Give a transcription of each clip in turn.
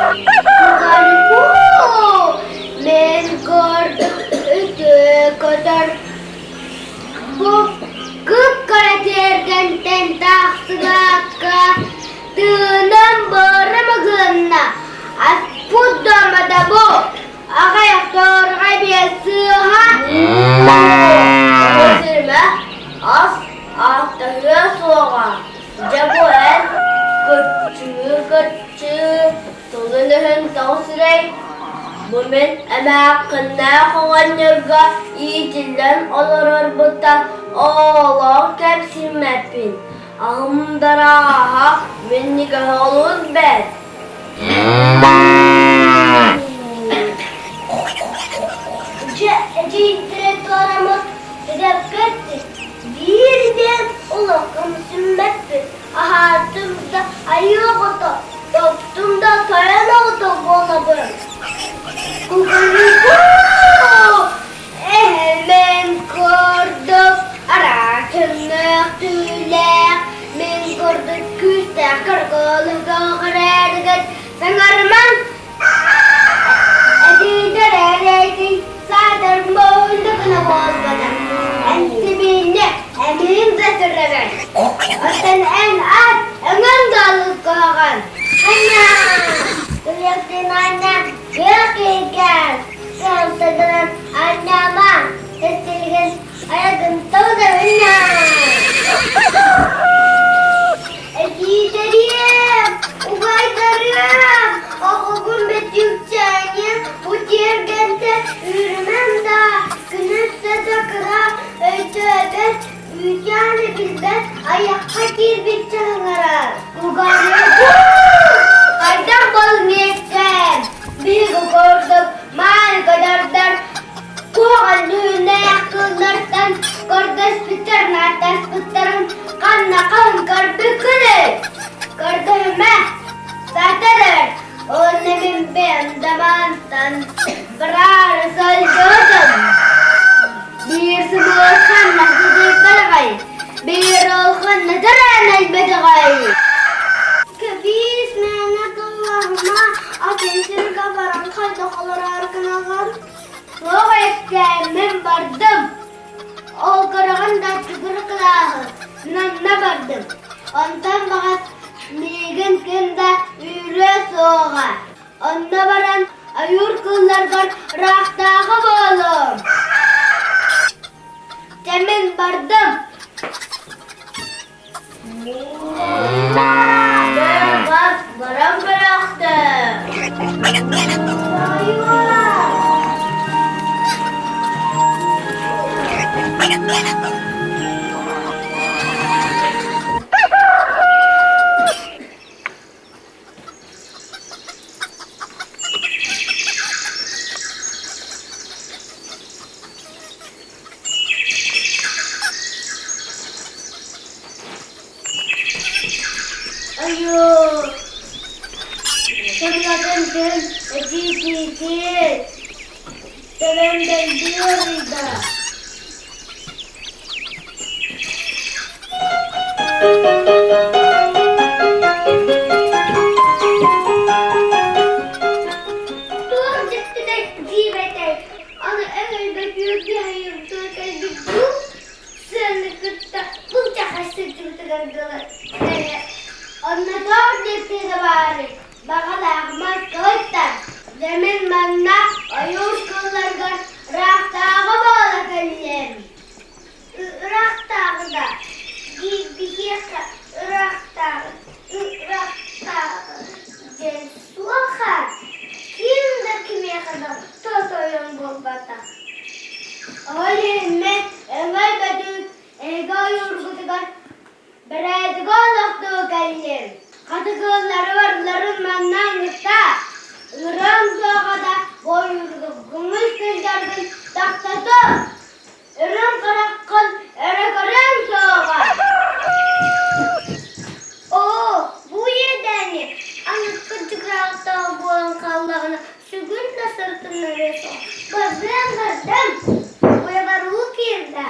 Кукареку! Мин курдук үтүө көтөр Бу кып-кыра тиэргэнтэн тахсыбакка тыыным быарым ыгынна, аспыт дуомата бу, аҕыйах торҕай биэс сыыһа. Оҕо сиримэ ас ааттаһыа суоҕа, дьэ бу эн кыччыы-кыччыы тылын-өһүн тоҕо сирэй Бу мин эмээххиннээх оҕонньорго иитиллэн олорорбуттан оҕолоох кэпсиммэппин, аһым дарааһа минньигэһэ олус бэрт. Дьэ, эдьиийдэрэ туораммыт эгэппэт биир диэн улахым сүммэппит, аһаатым да айыы оҕото, топтум да тойон оҕото буолабын. Кукуруку! Эһэмин курдук араачыннык түүлээх, мин курдук күүстээх кыргылыга көрөргүт саҥарымаҥ! Эдьиийдэр эрэйдин саатар муунду гына буолбата. Эн сибиинньэ эмиин да сүрэбэр. Оттон эн ат өҥөҥ да олус куһаҕан. Анна! Күлүктүн Анна, күөх киһикээн. Кыамтыгынан Аннама, тэстилигин айагын тоҕударынна. Эдьиийдэриэм, убайдарыам, оҕобун бөтүүкчээнин бу тиэргэнтэн үүрүмэҥ даа, күнүс да кыра өйдөөбөт, үүтээн билбэт айахха киирбиччэ саҥарар. Хайдах болмиэккээн, биһиги курдук мааны көтөрдөр куһаҕан дьүһүннээх кыыллартан көрдөспүттэр нааттаспыттарын ханна хаһан көрбүккүнүй? Көрдөһүмэ, сатарар, уонна мин бэйэм дамаантан бараары сылдьыбытым. Биир сымыыл ханна сытыйбатаҕай, биир ол ханна төрөөн өлбөтөҕөй? Кэбиис мээнэ тыллаһыма, атын сиргэ баран хайдах олорор гынаҕын? Туох эттэммин бардым. Ол көрөҕүн да чугур кылааһы манна бардым. Онтон баҕас миигин ким да үүрүө суоҕа. Онно баран ойуур кыылларгар ыраахтааҕы буолуом. Дьэ мин бардым. Бар, баран бырахтым. Айуу, сымнатын күн эдьиийдиитин, төбөм дэлби ыарыйда. Туох дьиктитэй диэбэтэй, аны өҥөйбөтүөр айырдыы кэлбит дуу, сыаны кытта былдьаһа сылдьыбытыгар дылы ээ, онно туох дьиктитэ баарый, баҕалаах маскалыттан, дьэ мин манна ойуур кыылларыгар ыраахтааҕы буола кэллим. Ыраахтааҕы да биһиэхэ ыраахтааҕы ыраахтааҕы диэн суоха, ким да кимиэхэ да тотойон буолбатах. Ол иһин мин өҥөй бөтүүк эһиги ойуургутугар бэрээдэги олохтуу кэллим. Хата кыыллары барыларын манна ыҥырта. Ыҥырыам суоҕа да бу ойуурга көҥүл сылдьаргын тохтотуом. Үрүҥ хараххын өрө көрүөҥ суоҕа. Оо, бу иэдээни аны кырдьыгыраахтаах буолан хааллаҕына сүгүн да сырытыннарыа суох. Бардыам бардым, уйабар уу киирдэ.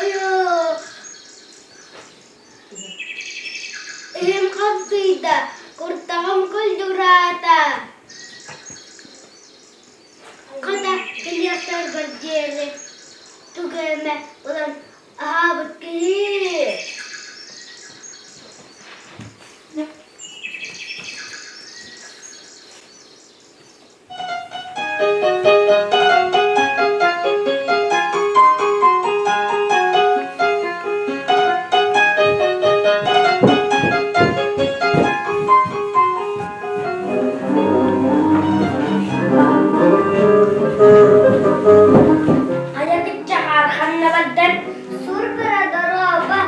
Айоо! кыйда, куртаҕым кулдьугураата. Хата кэлиэхтэргэр диэри тугу эмэ ылан аһаабыт киһи. Хайа кыччаҕар ханна бардар? Сур быра дороба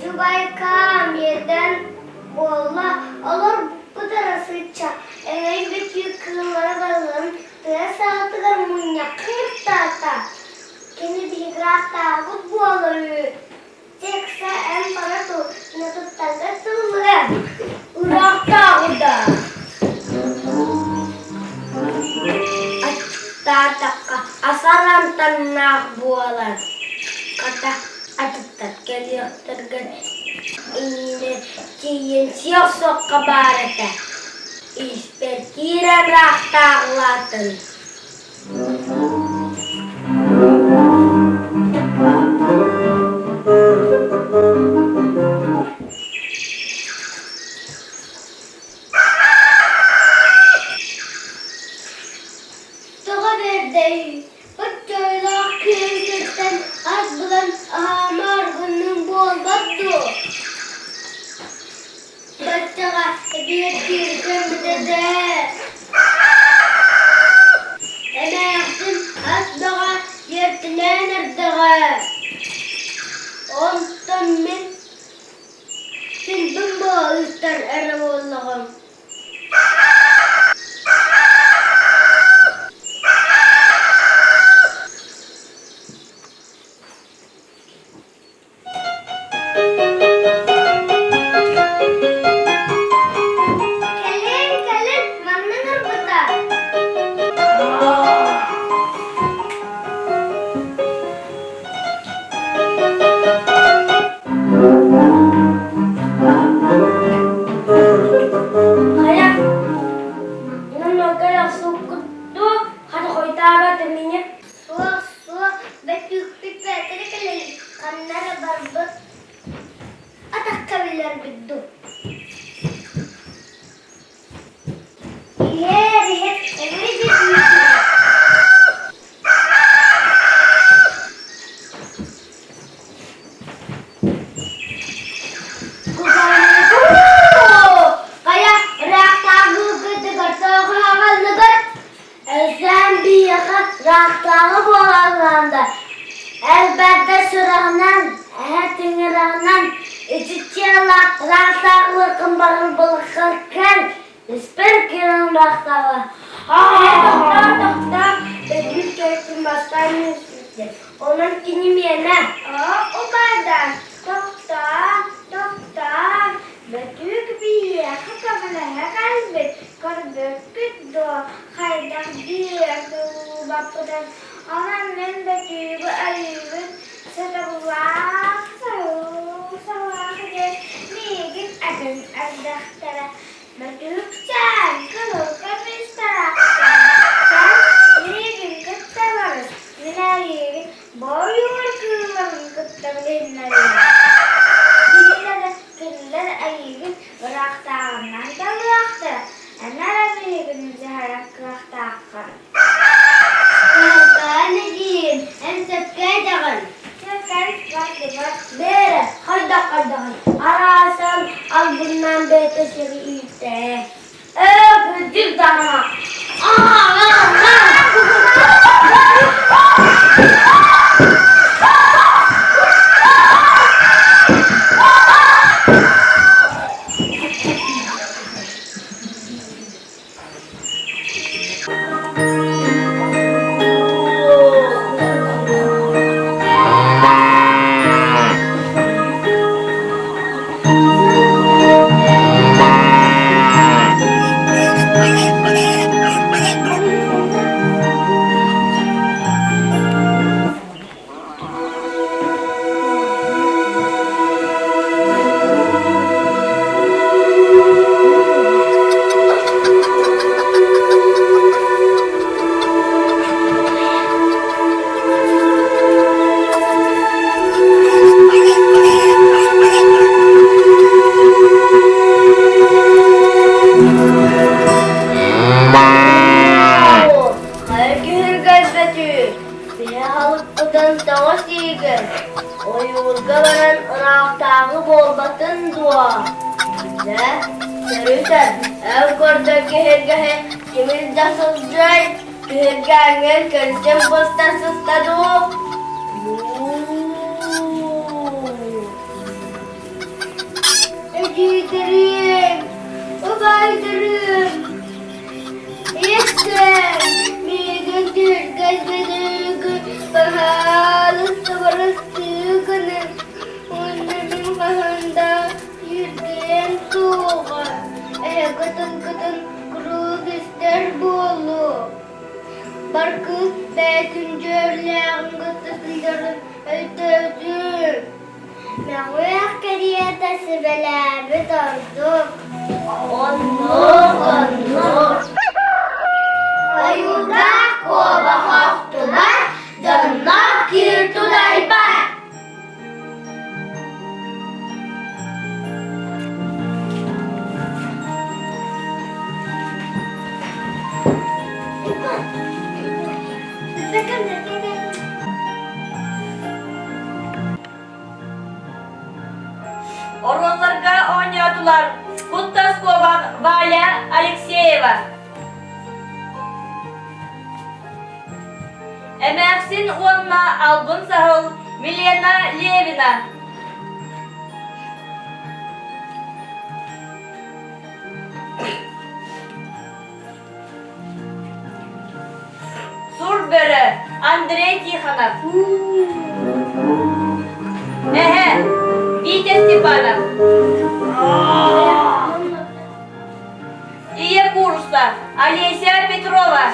дьубайкаам иэдэн буолла, олор буккутара сычча, эҥэйбит кыыллара барыларын тыа саҕатыгар мунньахха ыҥыртаата. Кини биһиги ыраахтааҕыбыт буолар үһү. Текса эн бара тыл, туттарга тыллыга. Ыраахтааҕыда Аттаатахха асар амтаннаах буолар. Хата атыттар кэлиэхтэригэр иннинэ тиийэн сиэх суохха баар этэ. Испэр киирэн ыраахтааҕылаатын. Тоҕо бэрдэй, оччойлоох киэҥ сиртэн ас булан аһаамаар гынным буолбат дуо? Баччаҕа эбиэттиир кэммитэ ээ. Эмээхсин ас бөҕө тиэртинээн эрдэҕэ. Онтон мин силбин быһа ыыстар эрэ буоллаҕым. Кэлин, кэлин, манна ырбыта. Хайа, инноккой охсуккуттуу хата хойутаабат эмине. Суох, суох, бөтүүкпүт Петр кэлин ханна эрэ барбыт. Атахха биллэрбит дуу. Иһэр, иһэр, эмиэ дьиэтийдэ. Хайа, ыраахтааҕы кытыгар тоҕо Элсээн биһиэхэ ыраахтааҕы буолаллаан да, элбэрдэ сүрэҕинэн, эһэ тыҥыраҕынан итиччиэлээх ыраахтааҕылыккын баран былыккар кэл, испэр киирэн ыраахтааҕы Тохтоо, тохтоо, бөтүүк төрүтүн бастаан үөскүүттэр, онон кини миэнэ. Оо, убайдар, тохтоо, тохтоо, бөтүүк биһиэхэ көмөлөһө кэлбит, көрбүккүт дуо, хайдах биһиэхэ уубаппытын, онон мин бөтүүгү өйүүбүн, сатабыллаах саһыл диэн миигин этэн эрдэхтэрэ. Бөтүүкчээн, кыһыл көмүс тараахтаах, миигин кытта барыс, мин эйиигин бойуур кыылларын кытта билиһиннэриэм. Кинилэр кинилэр эйиигин ыраахтааҕынан талыахтара, эн эрэ биһигини дьаһайар кыахтааххын. Кыһалҕаан эдьиийим, эн сөпкө этэҕин. Бээрэ, хайдах-хайдаҕый, араасан албыннаан бэйэтэ сири ииттэ. Ээ, кырдьык даҕаны. дуо? Дьэ, төрүтэн, эн көрдөр киһиргэһи кимин да сылдьыай, киһиргээҥҥин кэлтим быстар сыста дуу? Эдьиийдэрим, убайдарым, Истэн, миигин киһиргэс баһаалыста барыстыы гыныҥ уонна мин хаһан да киһиргээн суоҕа, эһэгэ тылгытын куруук истэр буолуо. Баргыс бэйэтин дьүөрэлээҕин кытта сылдьарын өйдөөтүм. Мөҕүөх кэриэтэ сүбэлээбит ордук. Оннук, оннук. Ойуурдаах куобах охтубат, дьонноох киир тулайбат. Оруолларга оонньоотулар Куттаскова Валя Алексеева, Эмээхсин уонна Албын Саһыл Милена Левина, Сур бөрө Андрей Тихонов. Эһэ Витя Степанов. Ийэ курса Олеся Петрова.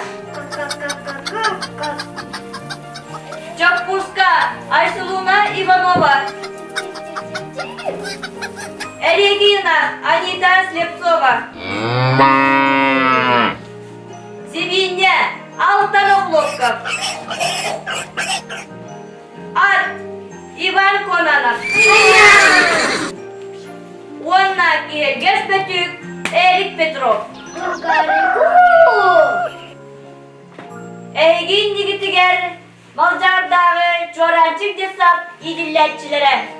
Чоппуска Айсылуна Иванова. Регина Анита Слепцова. Сибиинньэ Алтан Охлопков. Ат Иван Кононов. Уонна киһиргэс бөтүүк Эрик Петров. Эһиги иннигитигэр Малдьаардааҕы Чуораанчык детсад иитиллээччилэрэ.